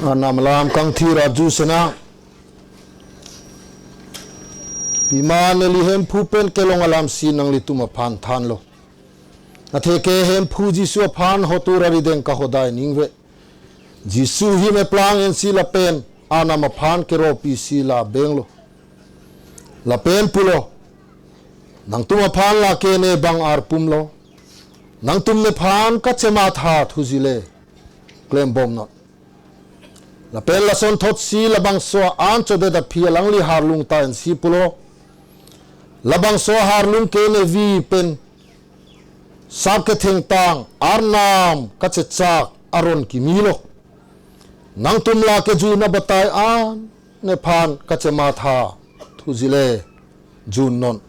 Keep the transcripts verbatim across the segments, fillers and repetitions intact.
Arnam alam kangthir arju sena. Pima neli Hemphu pen kelong alamsi nanglitum aphan thanlo. Atheke Hemphu Jisu aphan hotur arideng kahodai ningve. Jisu him eplang ensi lapen Arnam aphan keropisi la benglo. Lapen pulo, nangtum aphan lake ne bang arpumlo. Nangtum nephan kachematha thujile, klembomnon. Lapen lasonthotsi labangso an chodet aphi alangli harlung ta ensi pulo. Labangso harlung ke nevi pen sap kethengtang Arnam kachechak aron kimilo. Nangtum lake jun abatai an nephan kachematha thujile, junnon.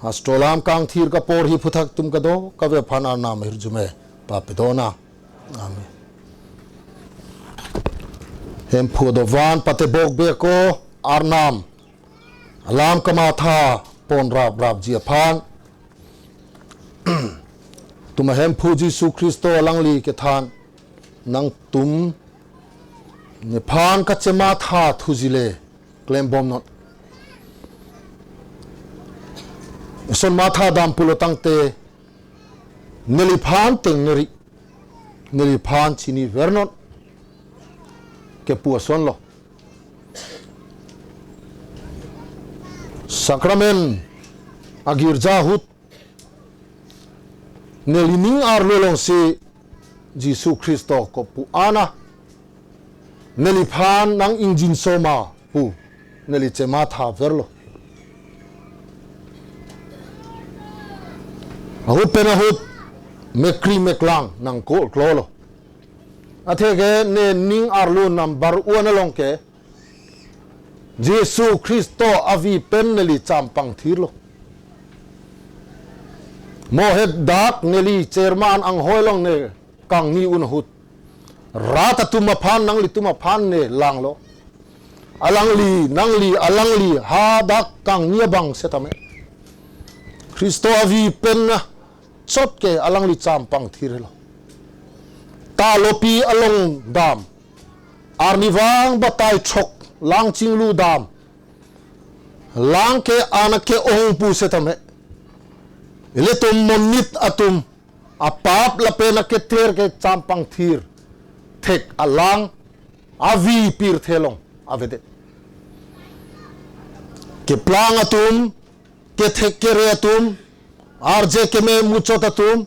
Hastro alam kangthir kaporhi aphuthak atum kadokave aphan Arnam ahirjume papedona. Amen. Hemphu adovan patebok beko Arnam alam kamatha pon raprapji aphan. Tuma Hemphu Jisu Khristo alangli kethan, nangtum nephan kachematha thujile, klembomnon. Eson matha dam pulo tangte, neliphan tengneri, neliphan chinivernon, kepu asonlo. Sakramen agirja ahut neli ning arlo alongsi Jisu Khristo kopu ana neliphan nang-ingjinso ma pu neli chemathaverlo. Ahut pen ahut mekri meklang nangkoklolo. Atheke ne ning arlo number one along ke Jisu Khristo avi pen neli champangthirlo. Mohet dak neli chairman anghoi along ne kangni un ahut, rat atum aphan, nanglitum aphan ne langlo. Alangli, nangli, alangli hadak kangni abang setame Khristo avi pen na chot ke alangli champangthirlo. Talopi along dam, arnivang batai chok lang chinglu dam, lang ke anak ke-ong pu setame, ilitum monit atum apap lapen aketer ke champangthir thek alang avi pirthe along avedet. Keplang atum, kethek kere atum, arje keme muchot atum,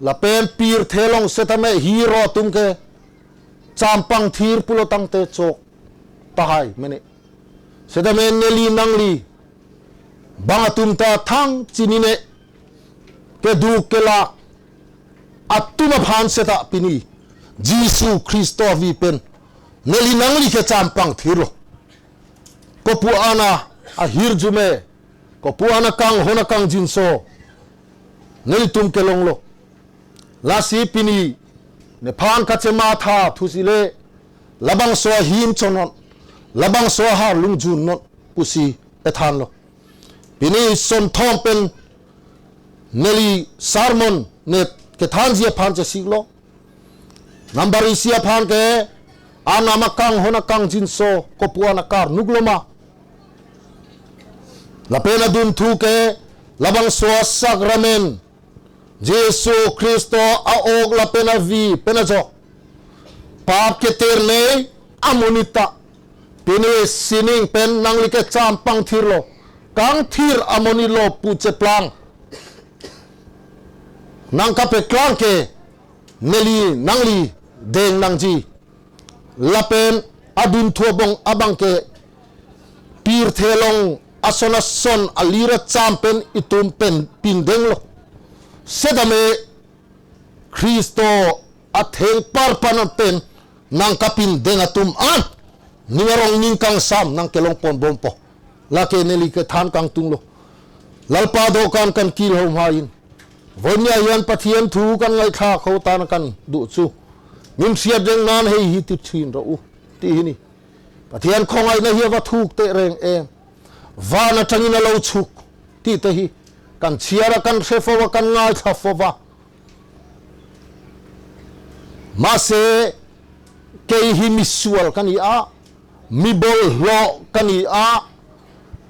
lapen pirthe along setame hero atum ke champangthir pulo tangte chok tahai mene. Setame neli nangli bang atum ta thang chinine, keduk kela atum aphan seta pini Jisu Khristo avi pen neli nangli ke champangthirlo. Kopu ana ahirjume, kopu ana kanghon akangjinso nelitum kelonglo. Lasi pini nephan kachematha thujile, labangso ahin chonnon, labangso aharlung junnon pusi ethanlo. Pini sonthom pen neli sermon ne kethanji aphan chesiklo. Number isi aphan ke, Arnam akanghon akangjinso kopu ana karnuklo ma. Lapen adunthu ke, labangso asakramen Jisu Khristo a-ok lapen avi pen ajok, pap keternei amonit ta pini sining pen nangli ke champangthirlo, kangthir amonitlo pu cheplang nangkapeklang ke neli nangli deng nangji. Lapen adunthu abang abang ke pirthe along ason ason alir acham pen itum pen pindenglo. Setame Khristo athengparpan pen nangkapindeng atum an ning arong ning kangsam nangkelongponbompo. Lake neli kethan kangtunglo. Lalpa dokan kan kil hom hain. Vonia yan Pathian thu kan ngaitha khautan kan duchu. Mimsiat deng nan hei hi tithin ro u. Ti hini. Pathian khongai na hi va thuk te reng em. Va na tangin alo chuk. Ti te hi. Kan chiara kan sefa va kan ngaitha fo va. Mase kei hi misual kani a, mibol lo kani a,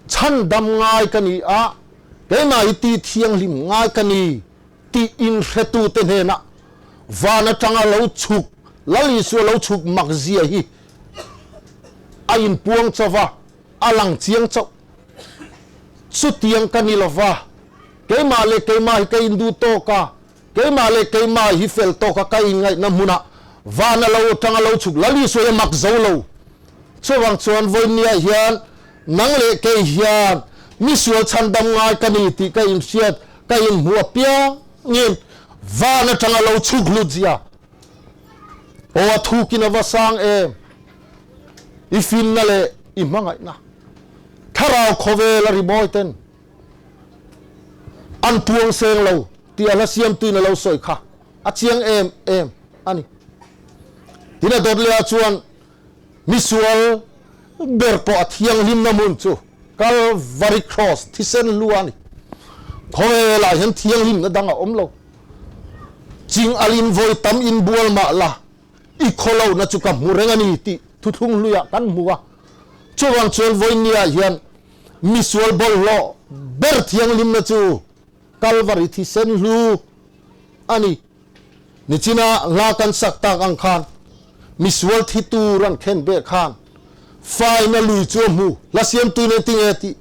chan dam ngai kani a, keima hi ti thianghlim ngai kani, ti inhretu tenhena, van atang alo chuk, lali su alo chuk makji ahi, a inpuang chava, alang chiang chau. Sutiang kani lova. Keima le keima hi ka indu toka. Keima le keima hi fel toka ka ingai na muna. Van alo atang alo chuk lali su ya mak zo lo. Chuvang chuan voi nia hian, nang le kei hian, misual chan dam ngai kani ti ka insiat, ka inhmu apiang in, van atang alo chuk lut jia. O athu kin avasang em. Ifin na le imangai na. Tharau khovel ari boy ten. An tuang seng lo. Ti ala siam tui na lo soi kha. Achiang em em. Ani. Tina dot le achuan. Misual berpo athianghlim na mun chu. Calvary Cross thisen lu ani. Khovel a hian thianghlim na dang a om lo. Ching alin voi tam in bual ma la. I kholo na chu ka hmu reng ani ti. Thuthlung luya kan hmu a. Chuvang chuan voi nia hian. Misual bol lo. Ber thianghlim na chu. Calvary thisen lu. Ani. Nichina la kan sak tak ang khan. Misual thi tu ran khen be khan. Fai na lui chu mu. La siam tu ne ting e ti.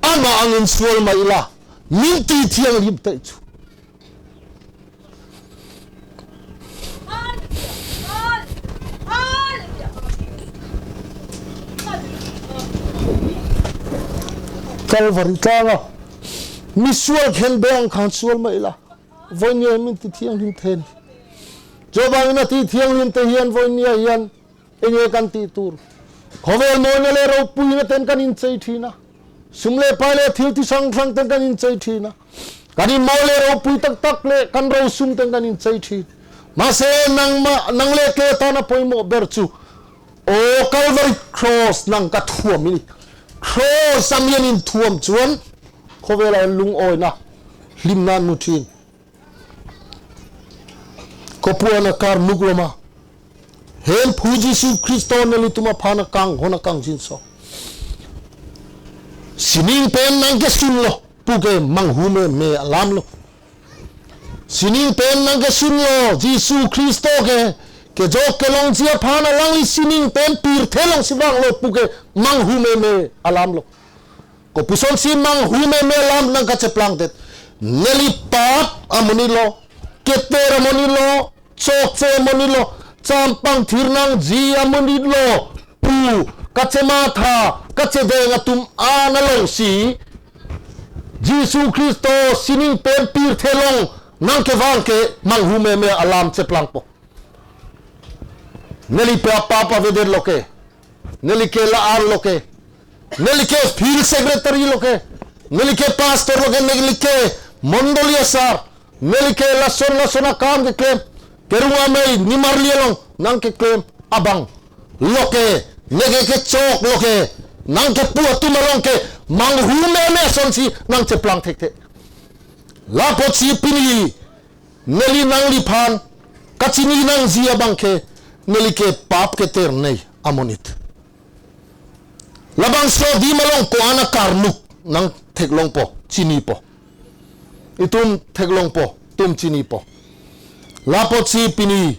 Ama angin sual mai la. Min ti thianghlim te chu. Calvary tlang a. Misual khen be ang khan sual mai la. Voi nia min ti thianghlim then. Chuvang ina ti thianghlim te hian voi nia hian. Enge kan ti tur. Khovel mo na le ropui na ten kan inchei thina. Sum le pai le thil ti sang thlang ten kan inchei thina. Kan in mo le ropui tak tak le kan ro sum ten kan inchei thi. Mase nang ma, nang le ke ta na poimo ber chu. O Calvary Cross nang ka thuam ini. Cross a mian in thuam chuan. Khovel a lung oi na. Hlim nan mu thin. Kopuan a kar nuk lo ma. Hemphu Jisu Khristo nelitum aphan a kang hon a kang jinso. Sining pen nang ke sun lo. Pu ke manghu me me alam lo. Sining pen nang ke sun lo. Jisu Khristo ke, ke jok ke long ji aphan alangli sining pen pirthe long si bang lo. Pu ke manghu me me alam lo. Kopuson si manghu me me alam nang kacheplang det. Neli pap amonit lo, keter amonit lo, chokche amonit lo, champang thir nangji amonit lo, pu kachematha, kachedeng atum an along si, Jisu Khristo sining pen pirthe long nang kevang ke manghu me me alam cheplang po. Neli pe apap avedet lo ke. Neli ke la-an lo ke. Neli ke field secretary lo ke. Neli ke pastor lo ke. Neli ke mondoli asar. Neli ke lason lason akam keklem. Kerung amei nimarli along nang keklem abang lo ke. Neke kechok lo ke. Nang kepu atum along ke. Manghu me me asonsi nang cheplang thekthe. Lapotsi pini neli nangliphan kachini nangji abang ke neli ke pap keter nei amonit. Labangso adim along ko-an a karnuk nang theklongpo, chinipo. Itum theklongpo, itum chinipo. Lapotsi pini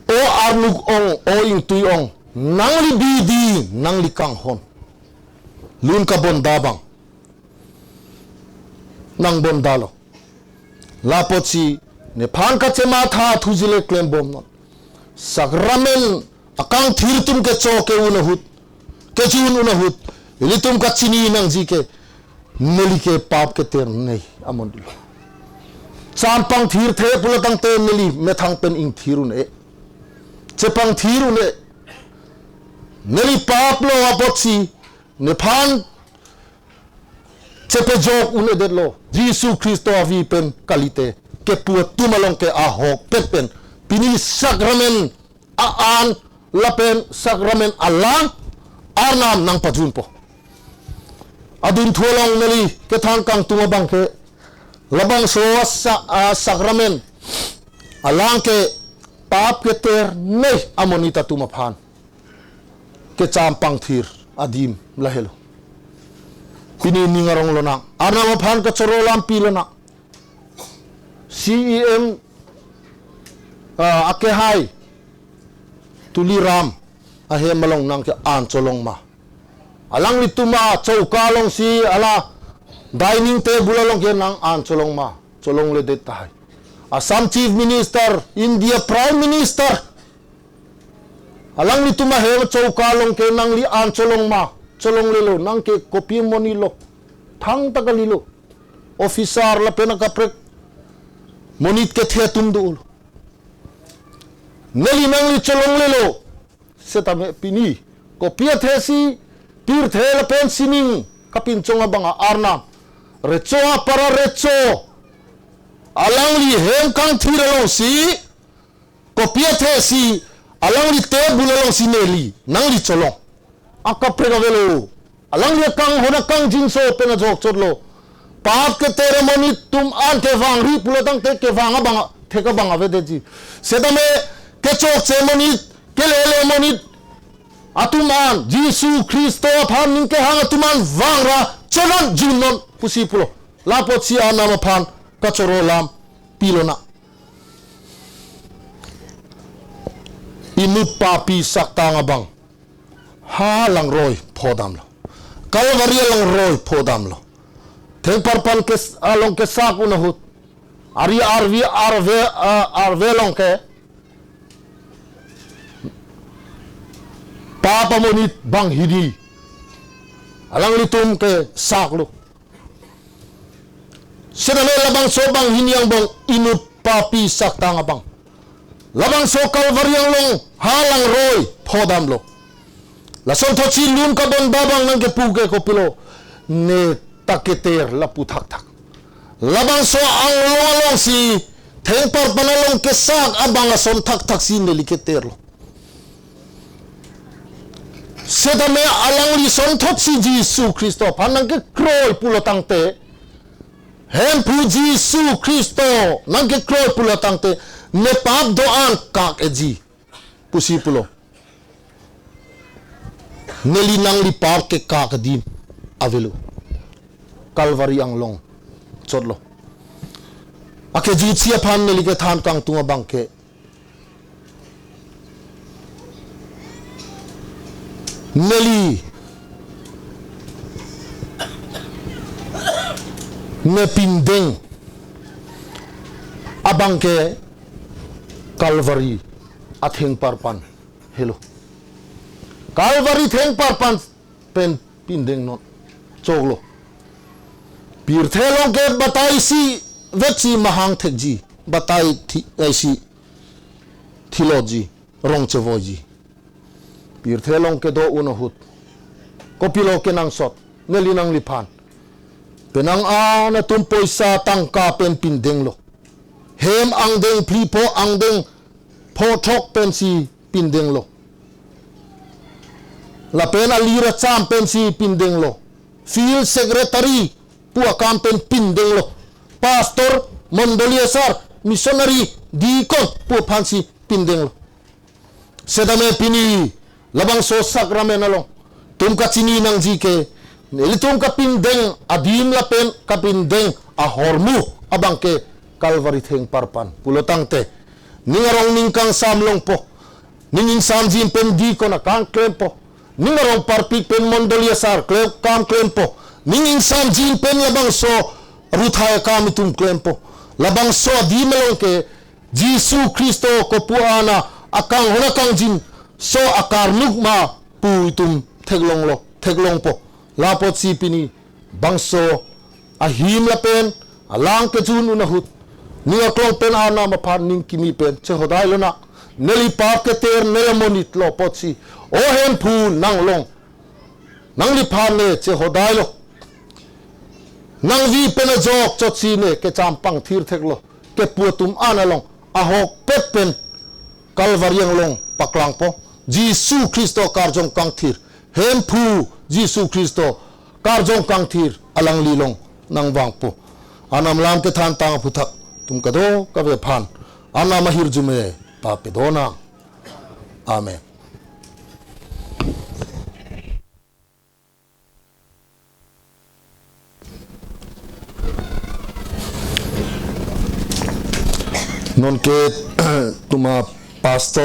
o arnuk ong, o ingtui ong, nangli bidi, nangli kanghon. Lun kabonda abang. Nang bonda lo. Lapotsi nephan kachematha thuji le klem bom non. Sacrament akangthir atum kecho ke-un ahut, kejun un ahut, ilitum kachini nangji ke neli ke pap keter nei amonit lo. Champang thirthe pulo tangte neli methang pen ingthir un-e. Chepang thir un-e. Neli pap lo apotsi nephan chepejok un-edet lo. Jisu Khristo avi pen kalite kepu atum along ke ahok pet pen pini sacrament a-an lapen sacrament alang arnam nang pajunpo. Adunthu along neli kethan kangtung abang ke labangso a sa-, a sacrament alang ke pap keter nei amonit atum aphan kecham pangthir adim lahelo. Pini ning arong lonang. Arnam aphan kachoro lam pilonang. C E M, ah, akehai Tuliram ahem along nangke-an cholong ma? Alanglitum achowka alongsi hala dining table along ke nang-an cholong ma? Cholongledet tahai. Assam Chief Minister, India Prime Minister, alanglitum ahem achowka along ke nangli-an cholong ma? Cholonglelo. Nangke kopi amonit lo? Thangta kalilo. Officer lapen akaprek monit kethe atum dolo. Neli nangli cholonglelo. Setame pini kopi athesi pirthe lapen sining kapinchong abang a-Arnam, recho apara recho, alangli hem kangthir alongsi, kopi athesi alangli table alongsi neli nangli cholong? Akaprek avelo. Alangli akanghon akangjinso pen ajok chotlo. Pap keter amonit atum an kevangri pulo tangte kevang abang, thek abang avedetji. Setame kechokche amonit, kelele amonit atum an Jisu Khristo aphan ning kehang atum an vangra chonat junnon pusi pulo. Lapotsi Arnam aphan kachoro lam pilonang. Inut papi saktang abang ha langroi phodamlo. Kalvari alangroi phodamlo. Thengparpan kes-, along kesak un ahut, ari arvi arve, ah, arve along ke pap amonit banghini alanglitum kesaklo. Setame labangso banghini angbong inut papi saktang abang, labangso Kalvari anglong ha langroi phodamlo. Lasonthotsi lun kabonba abang nangkepu ke kopilo? Ne ta keter lapu thakthak. Labangso anglong alongsi, thengparpan along kesak abang ason thakthaksi neli keterlo. Setame alangli sonthotsi Jisu Khristo aphan nangkekroi pulo tangte, Hemphu Jisu Khristo nangkekroi pulo tangte, ne pap do-an kak-eji pusi pulo. Neli nangli pap kekak adim avelo. Kalvari anglong chotlo. Akejutsi aphan neli kethan kangtung abang ke, neli ne pindeng abang ke Kalvari athengparpan helo. Kalvari thengparpan pen pindengnon. Choklo. Pirthe along ke batai isi vetsi mahang thekji, batai thi-, isi thilotji, rong chevoiji. Pirthe along kedo un ahut, kopilo kenangsot, neli nangliphan? Penang an atum poisa tangka pen pindenglo. Hem angdeng phli pho angdeng pho thok pensi pindenglo. Lapen alir acham pensi pindenglo. Field secretary pu akam pen pindenglo. Pastor, mondoli asar, missionary, deacon pu aphansi pindenglo. Setame pini labangso sakramen along itum kachini nangji ke, nelitum kapindeng adim lapen kapindeng ahormu abang ke Kalvari thengparpan pulo tangte, ning arong ning kangsam longpo, ning ingsamjin pen deacon akam klempo, ning arong parpik pen mondoli asar klem, kam klempo, ning ingsamjin pen labangso ruthai akam itum klempo. Labangso adim along ke Jisu Khristo kopu-an akanghon akangjinso akarnuk ma pu itum theklonglo, theklongpo. Lapotsi pini bangso ahim lapen alang kejun un ahut, ning aklong pen Arnam aphan ning kimi pen chehodai lonang. Neli pap keter, neli amonit lo apotsi, O Hemphu, nanglong, nangliphan ne chehodailo. Nangvi pen ajok chotsi ne kecham pangthir theklo. Kepu atum an along ahokpet pen Kalvari anglong paklangpo. Jisu Khristo karjong kangthir, Hemphu Jisu Khristo karjong kangthir alangli along nangvangpo. Arnam alam kethan tang aphuthak itum kadokave aphan Arnam ahirjume papedo nang. Amen. Nonke tuma pastor